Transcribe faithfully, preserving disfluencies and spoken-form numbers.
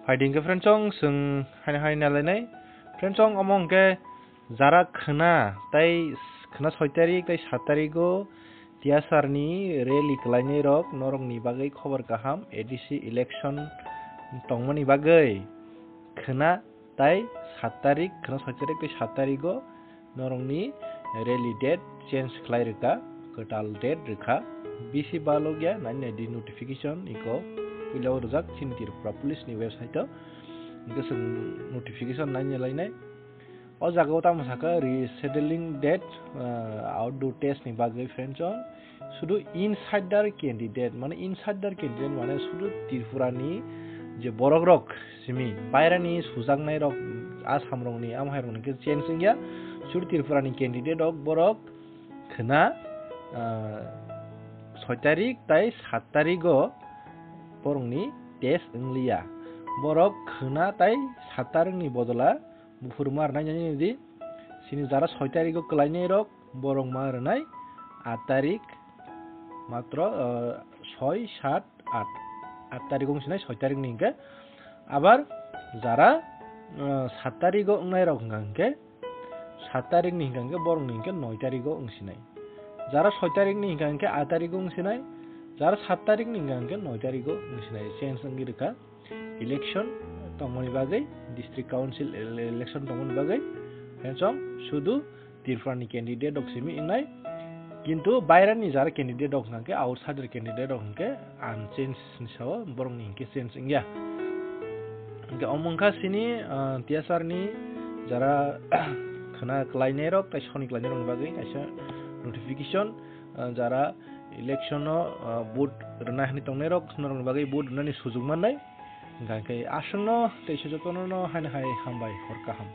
Phaidi hwnkhe friendsong chwng haino hai nalainai. Friendsong omo hwnkhe jara khwna tei khwna soi tarik tei sat tarigo T S R ni rally kwlainai rok norokni bagwi khobor kaham, A D C election tongmani bagwi khwna tei sat tarik, khwna soi tarik tei sat tarigo norokni rally date change khlai rwkha, kwtal date rwkha. Bisi balokya nai naidi notification iko puila o rwjak chini Tripura Police ni website o. Hwnkhe chwng notification nai nai lainai. O jaga o tamo sakha rescheduling date, ah, outdoor test ni bagwi friendsong. Sudu insider candidate, mane insider candidate mane sudu Tripura ni je borok rok simi bairani sujaknai rok Assam rok ni amhai rok ni khe change wngya. Sudu Tripura ni candidate rok borok khwna, ah, soi tarik tai sat tarigo borok ni test wngliya. Borok khwna tai sat tarik ni bodola buphuru ma rwnai nai di. Sini jara soi tarigo kwlainai rok borok ma rwnai at tarik, matro, ah, soi, sat, at, at tarik wng sinai soi tarik ni hwnkhe. Abar jara, ah, sat tarigo wngnai rok hwnkha hwnkhe sat tarik ni hwnkha hwnkhe borok ni hwnkhe noi tarigo wng sinai. Jara soi tarik ni hwnkha hwnkhe at tarigo wng sinai. Jara sat tarik ni hwnkha hwnkhe noi tarigo wng sinai. Change wngwi rwkha. Election tongmani bagwi, district council ele-, election tongmani bagwi, friendsong sudu Tripura ni candidate rok simi wngnai, kintu bairani jara candidate rok hwnkhe, outsider candidate rok hwnkhe unchanged ni sao borok ni hwnkhe change wngya. Hwnkhe omo wngkha sini, ah, T S R ni jara khwna kwlainai rok tei soni kwlainai rok ni bagwi kaisa notification, ah, jara election o, ah, vote rwna hinwi tongnai rok norok ni bagwi vote rwnani sujuk mannai. Hwnkha khe aswkno tei se jotono no haino hai hambai, hor kaham.